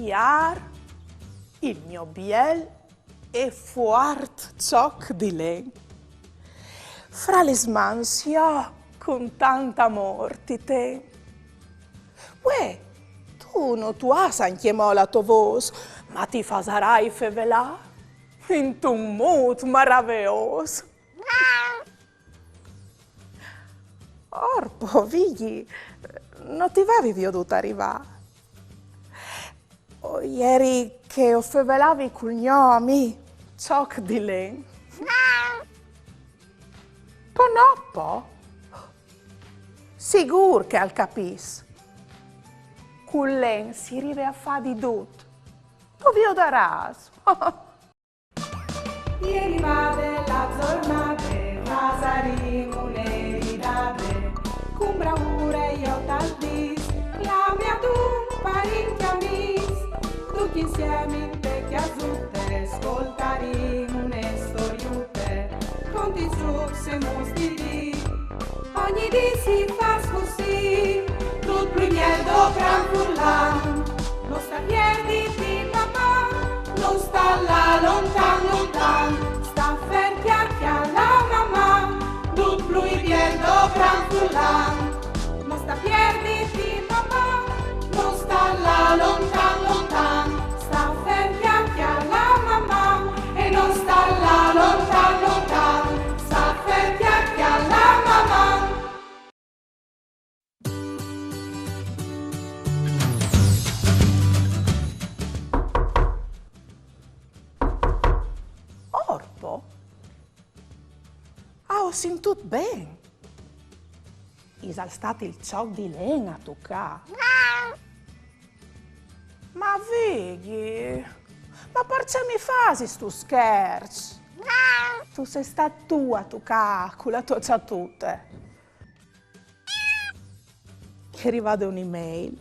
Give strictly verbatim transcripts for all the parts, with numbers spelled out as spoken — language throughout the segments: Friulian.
Iar il gno biel e fuart çoc di len. Fra lis mans jo cun tant amôr ti ten. Vuê, tu no tu âs ancjemò la tô vôs, ma ti fasarai fevelâ intun mût maraveôs. Orpo, Vigji, no ti vevi viodût rivâ. O jeri che o fevelavi cul gno amì, çoc di len. Ponoppo? Sigûr che al capìs. Cul len si rive a fâ di dut. Tu viodarâs. E rivade la zornade, fasarìn une ridade, cun braure jo tal dîs, clame adun parint e amîs, ducj insiemi inte cjasute, scoltarìn une storiute, conti, zûcs e mûts di dì. Ogni dì si fâs cussì, dut plui biel dal gran furlan. No sta pierditi, Maman, no sta lâ lontan, lontan. Sta fer, cjale, cjale, Maman, dut plui biel dal gran furlan. No sta pierditi, Maman, no sta lâ lontan, lontan. Sta fer, cjale, cjale, Maman, e no sta lâ lontan, lontan. Sta fer, cjale, cjale, Maman. Orpo? Ah, o ai sintût ben? Isal stât il çoc di len a tucâ? Ma Vigji, ma parcè mi fasis stu scherç? Tu sês stât tu a tucâ cu la tô çatute. E je rivade une email.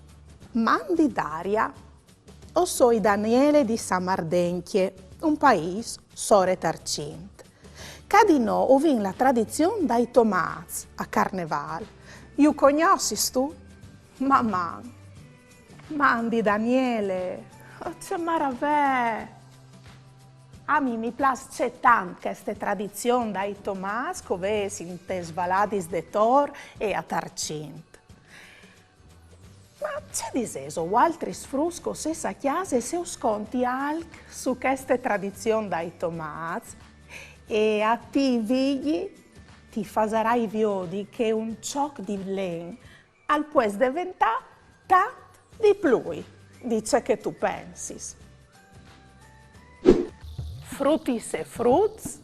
Mandi Daria, o soi Daniele di Sammardencje, un paîs sore Tarcint. Ca di nô o vin la tradizion dai tomâts a Carnevâl. Ju cognossistu? Maman! Mandi Daniele! Oh, ce maravee! A mi mi plâs cetant cheste tradizion dai tomâts che o vês intes valadis de Tor e a Tarcint. Ma ce disêso vualtris fruts che o sês a cjase se us conti alc su cheste tradizion dai tomâts? E a ti, Vigji, ti fasarai viodi che un çoc di len al pues deventâ tant di plui di ce che tu pensis. Frutis e fruts,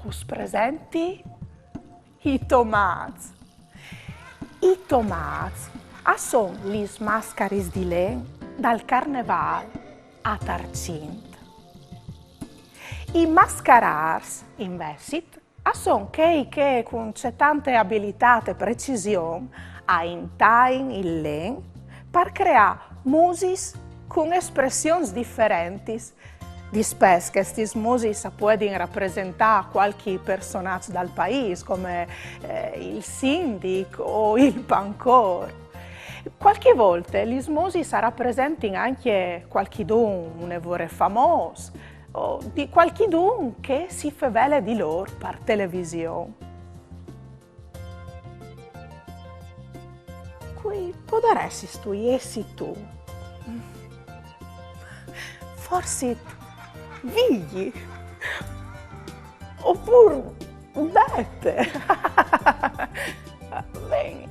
us presenti i tomâts. I tomâts a son lis mascaris di len dal Carnevâl a Tarcint. I mascarârs, invezit, a son chei che cun cetante abilitât e precision a intain il len par creâ musis cun espressions diferentis. Dispès chestis musis a puedin rapresentâ cualchi personaç dal paîs, come, eh, il sindic o il pancôr. Cualchi volte lis musis a rapresentin ancje cualchidun une vore famôs, o di cualchidun che si fevele di lôr par television. Cui podaressistu jessi tu? Forsit Vigji? Opûr Bete! Ben,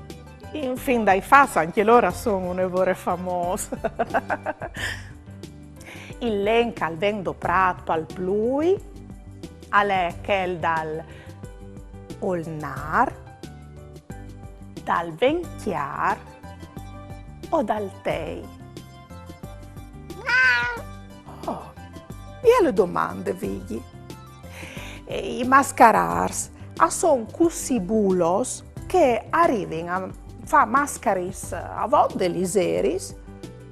in fin dai fats ancje lôr a son une vore famôs. Il len che al ven doprât pal plui al è chel dal olnâr, dal ven cjâr o dal tei? Oh, biele domande, Vigji. E i mascarârs a son cussì bulos che a rivin a fâ mascaris avonde lizieris,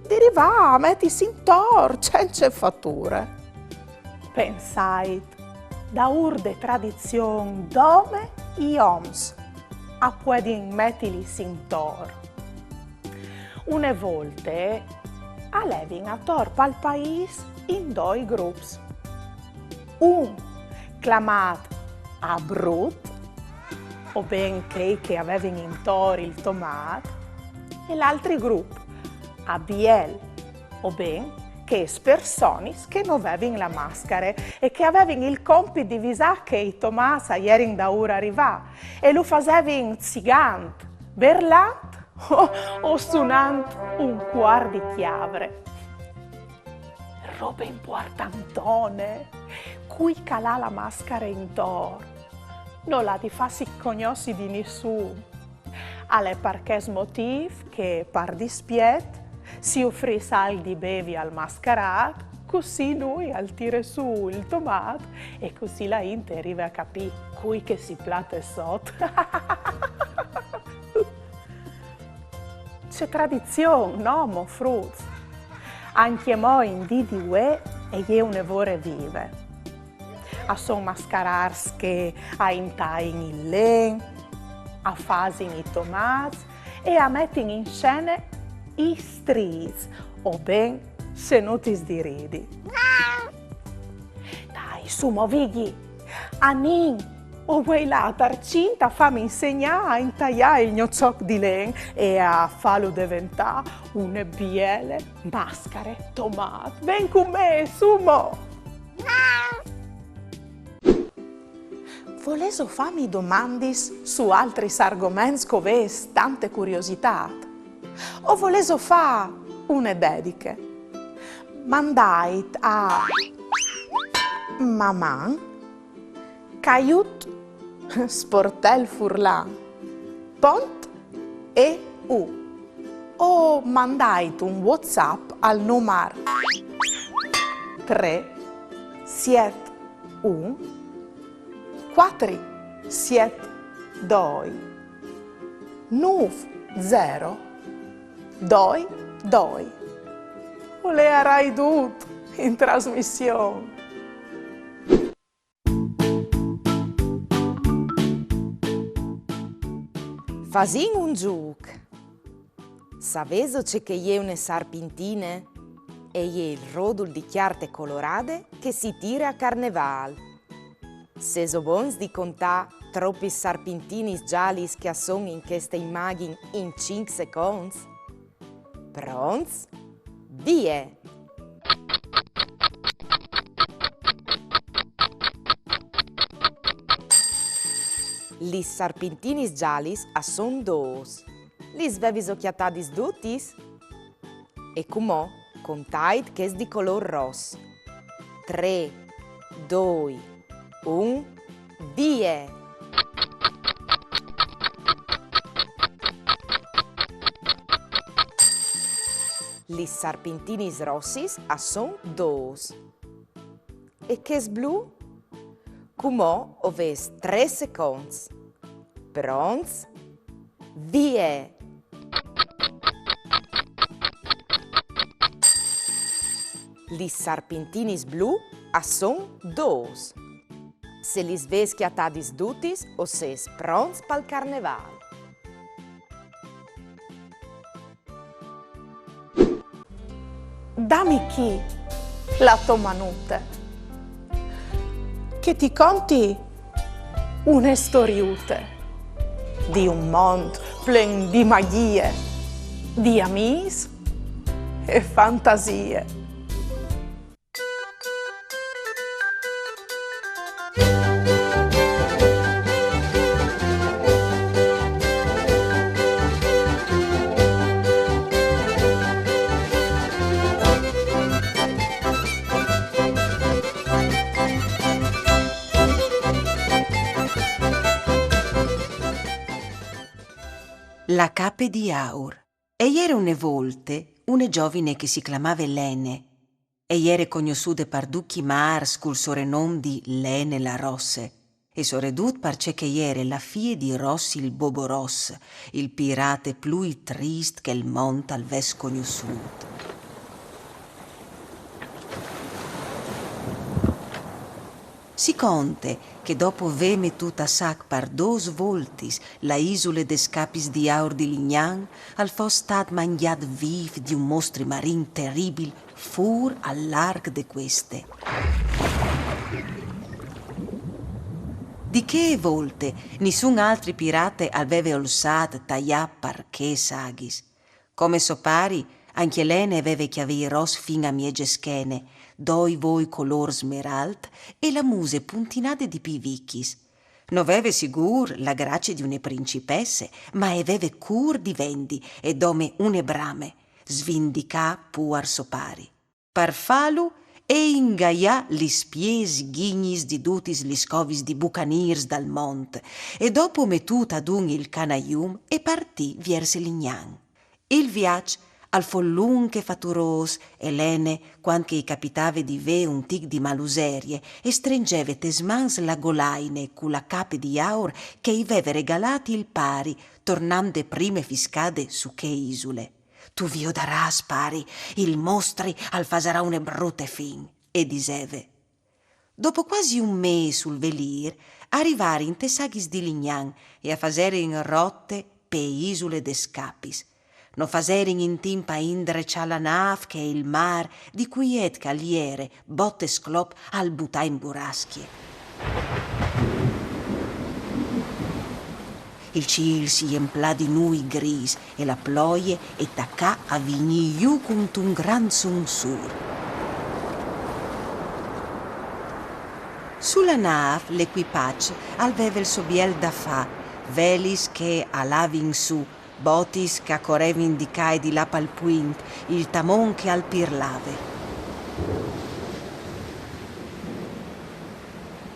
di rivâ a metisi intor cence fature. Pensait, daûr de tradizion dome i oms a puedin metili intor. Une volte a levin ator pal paîs in doi grups. Un clamât a Brut, o ben chei che a vevin intor il tomât, e l'altri grup a Biel, o ben chês personis che no vevin la mascare e che a vevin il compit di visâ che i tomâts a jerin daûr a rivâ, e lu fasevin zigant, berlant o, o sunant un cuar di cjavre. Robe impuartantone, cui che al à la mascare intor no l'à di fâsi cognossi di nissun. Al è par chest motîf che, par dispiet, si ufrìs alc di bevi al mascarât, cussì lui al tire sù il tomât e cussì la int e rive a capî cui che si plate sot. Ce tradizion, no mo, fruts? Ancjemò in dì di vuê e je une vore vive. A son mascarârs che a intain il len, a fasin i tomâts e a metin in scene i striits, o ben senutis di ridi. Dai, sù mo, Vigji, anìn! O vuei lâ a Tarcint a fâmi insegnâ a intaiâ il gno çoc di len e a fâlu deventâ une biele mascare tomât. Ven cun me, sù mo! Volêso fâmi domandis su altris argoments che o vês tante curiositât? O volêso fâ une dediche? Mandait a maman caiut sportel furlan pont e u o mandait un WhatsApp al numar trê siet un cuatri siet doi nûf zero doi doi. O leiarai dut in trasmission. Fasìn un zûc. Savêso ce che e je une sarpintine? E je il rodul di cjarte colorade che si tire a Carnevâl. Sêso bons di contâ tropis sarpintinis zalis che a son in cheste imagjin in cinc seconts? Pronts? Vie! Lis sarpintinis zalis a son dôs. Lis vêso cjatadis dutis? E cumò contait chês di colôr ros. Trê, doi, un, vie! Lis sarpintinis rossis a son dôs. E chês blu? Cumò o vês trê seconts. Pronts? Vie! Lis sarpintinis blu a son dôs. Se lis vês cjatadis dutis, o sês pronts pal Carnevâl. Dami chi la tô manute, che ti conti une storiute di un mont plen di magjie, di amîs e fantasie. La cape di aur. E jere une volte une zovine che si clamave Lene, e jere cognossude par ducj i mârs cul sorenom di Lene la Rosse, e soredut parcè che e jere la fie di Ros il Boboros, il pirate plui trist che il mont al ves cognossût. Si conte che dopo vê metût a sac par dôs voltis la isule des capis di aur di Lignan, al fos stât mangjât vîf di un mostri marin teribil fûr al larc de cueste. Di chê volte nissun altri pirate al veve olsât taiâ par chês aghis. Come so pari, ancje Lene e veve cjavei ros fin a mieze schene, doi voi colôr smeralt e la muse puntinade di pi vichis. No veve sigûr la gracie di une principesse, ma e veve cûr di vendi e dome une brame, svindicâ puar so pari. Par fâlu e ingaià lis piês ghignis di dutis lis covis di bucanîrs dal mont, e dopo metût adun il canaium e partì viers Lignan. Il viaç al fo lunc e faturôs, e Lene, cuant che i capitave di vê un tic di maluserie, e strengeve tes mans la golaine cu la cape di aur che i veve regalât il pari, tornant de prime fiscade su chê isule. Tu viodarâs, pari, il mostri al fasarà une brute fin, e diseve. Dopo cuasi un mês sul velîr, a rivarin tes aghis di Lignan e a faserin rote pe isule des capis. No faserin in timp a indreçâ la nâf che il mâr, di cuiet che al jere, bot e sclop al butà in burascje. Il cîl si jemplà di nûi grîs e la ploie e tacà a vignî jù cuntun grant sunsûr. Su la nâf l'equipaç al veve il so biel da fâ, velis che a lavin sù, botis che a corevin di ca e di là pal puint, il tamon che al pirlave.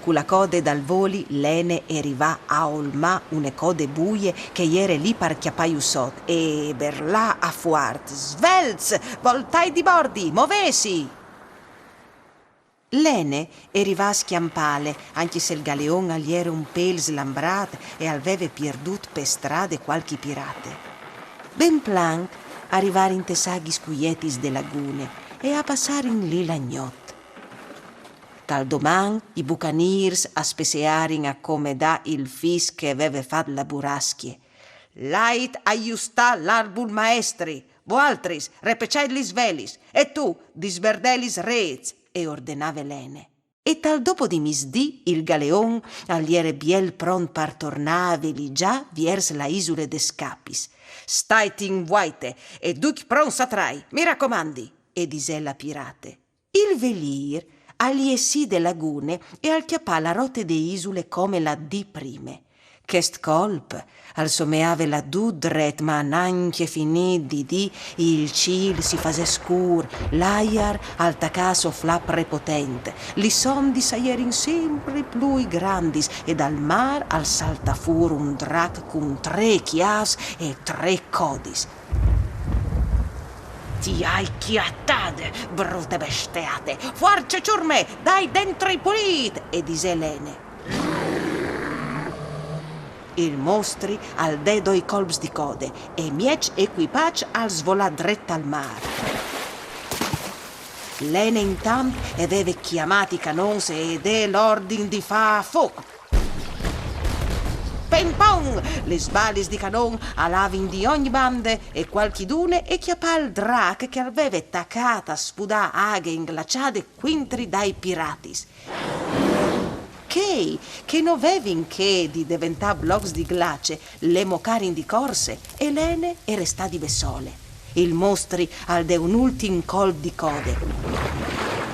Cu la code dal voli Lene e rivà a olmâ une code buie che e jere li par cjapâju sot e berlà a fuart: «Svelts! Voltait di bordi! Movêsi!» Lene e rivà a scjampâle, ancje se il galeon al jere un pêl slambrât e al veve pierdût pe strade cualchi pirate. Ben planc a rivarin tes aghis cuietis de lagune e a passarin li la gnot. Tal doman i bucanîrs a spessearin a comedâ il fis che e veve fat la burascje. «Lait a justâ l'arbul maestri, voaltris repecjait lis velis, e tu disberdè lis rêts», e ordenave Lene. E tal dopo di misdì il galeon al jere biel pront par tornâ a veligjâ viers la isule des capis. «Stait in vuaite e ducj pronts a trai, mi racomandi», e disè la pirate. Il velîr al jessì de lagune e al cjapà la rote de isule come la dì prime. Chest colp al someave lâ dut dret, ma nancje finît di dì il cîl si fasè scûr, l'aiar al tacà a soflâ prepotent, lis ondis a jerin simpri plui grandis e dal mâr al saltà fûr un drac cun trê cjâfs e trê codis. «Ti ai cjatade, brute besteate! Fuarce, ciurme, dai dentri pulît!» e disè Lene. Il mostri al dè doi colps di code e miez equipaç al svolà dret al mâr. Lene intant e veve cjamât i canons e e dè l'ordin di fâ fûc. Ping pong! Lis balis di canon a lavin di ogni bande e cualchidune e cjapà il drac che al veve tacât a spudâ aghe inglaçade cuintri dai piratis. Chei che no vevin chê di deventâ blocs di glace le mocarin di corse e Lene e restà di bessole. Il mostri al dè un ultin colp di code.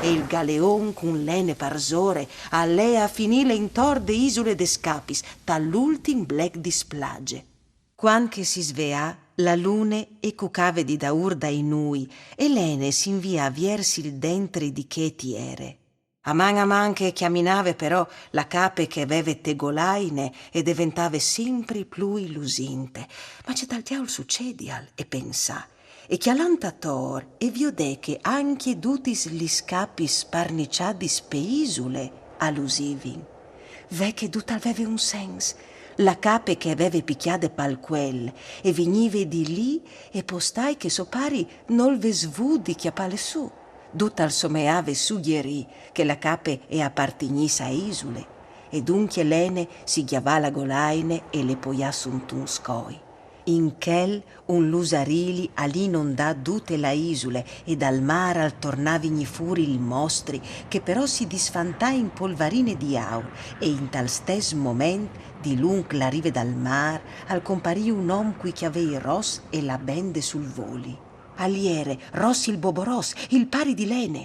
E il galeon cun Lene parsore al lè a finîle intor de isule des capis, tal ultin blec di splaze. Cuant che si sveà, la lune e cucave di daûr dai nûi e Lene si invià viers il dentri di chê tiere. A man a man che e cjaminave però, la cape che e veve te golaine e deventave simpri plui lusinte. «Ma ce tal diaul sucedial?» e pensà. E cjalant ator e viodè che ancje dutis lis capis sparniçadis pe isule a lusivin. Ve che dut al veve un sens. La cape che e veve picjade pal cuel e vignive di li e po stai che so pari nol ves vût di cjapâle sù. Dut al someave sugjerî che la cape e apartignìs a isule, e duncje Lene si gjavà la golaine e le poià suntun scoi. In chel un lusarili al inondà dute la isule e dal mâr al tornà vignî fûr il mostri, che però si disfantà in polvarine di aur, e intal stes moment, dilunc la rive dal mâr, al comparì un om cui cjavei ros e la bende sul voli. Al jere Ros il bobo ros, il pari di Lene.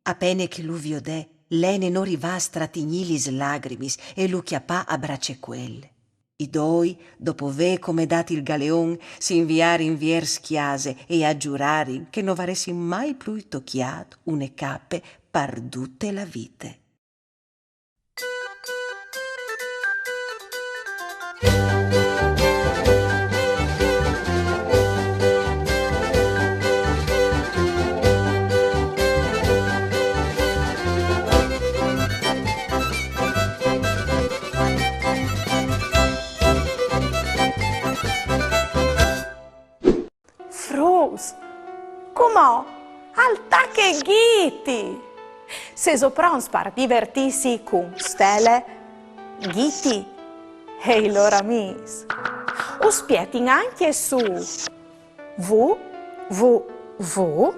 A pene che lu viodè, Lene no rivà a stratignî lis lagrimis e lu cjapà a bracecuel. I doi, dopo vê comedât il galeon, si inviarin viers cjase e a zurarin che no varessin mai plui tocjât une cape par dute la vite. Fruts, cumò al tache Ghiti! Sêso pronts par divertîsi cun Stele, Ghiti e i lôr amîs? Us spietin ancje su w w w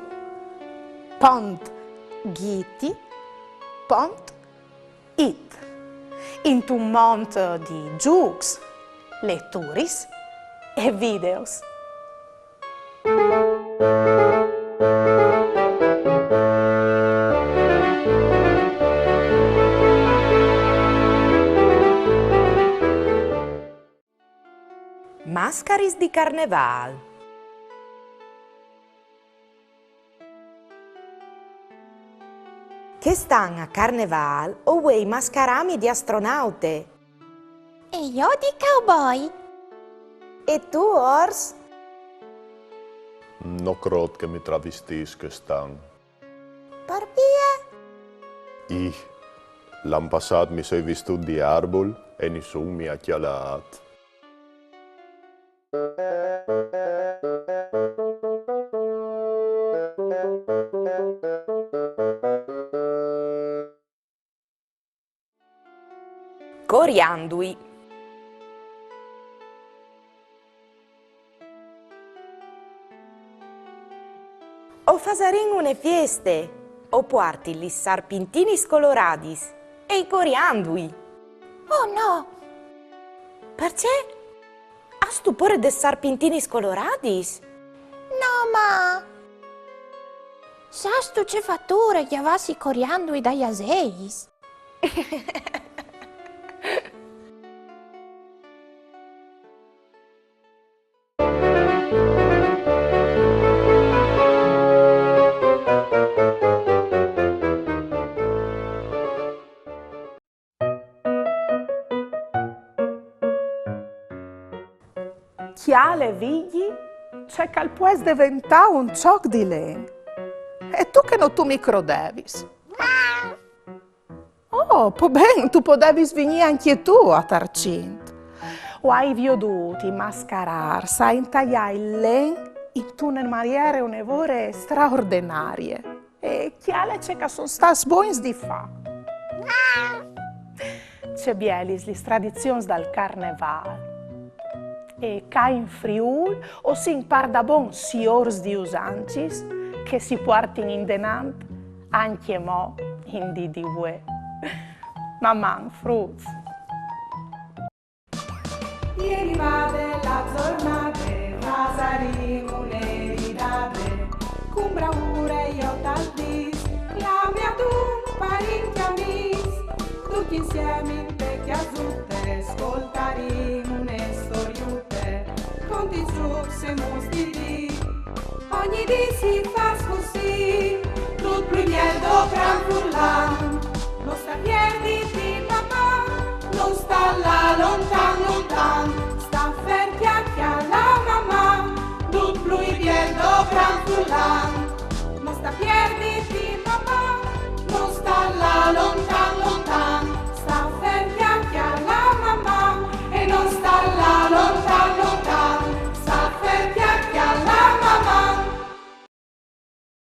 pont ghiti pont it, intun mont di zûcs, leturis e videos. Mascaris di Carnevâl. Chest an a Carnevâl o vuei mascarâmi di astronaute. E jo di cowboy. E tu, ors? No crôt che mi travistìs chest an. Parcè? Ih, l'an passât mi soi vistût di arbul e nissun mi à cjalât. Coriandui. O fasarìn une fieste, o puarti lis sarpintinis coloradis e i coriandui. Oh no! Parcè? Âstu pôre des sarpintinis coloradis? No, ma sâstu ce fature gjavâsi i coriandui dai aseis? Cjale, Vigji, ce che al pues deventâ un çoc di len. E tu che no tu mi crodevis. Oh, po ben, tu podevis vignî ancje tu a Tarcint. O ai viodût i mascarârs a intaiâ il len intune maniere une vore straordenarie. E cjale ce che a son stâts bogns di fâ. Ce bielis lis tradizions dal Carnevâl. E ca in Friûl o sin pardabon siôrs di usancis che si puartin indenant ancjemò in dì di vuê. Maman, fruts! E je rivade la zornade, fasarìn une ridade, cun braure jo tal dîs, clamìn adun parint e amîs, ducj insiemi inte cjasute, scoltarìn une storiute, conti zûcs e mûts di dì. Ogni dì si fâs cussì, dut plui biel dal gran furlan, no sta pierdi di papà, no sta lâ lontan.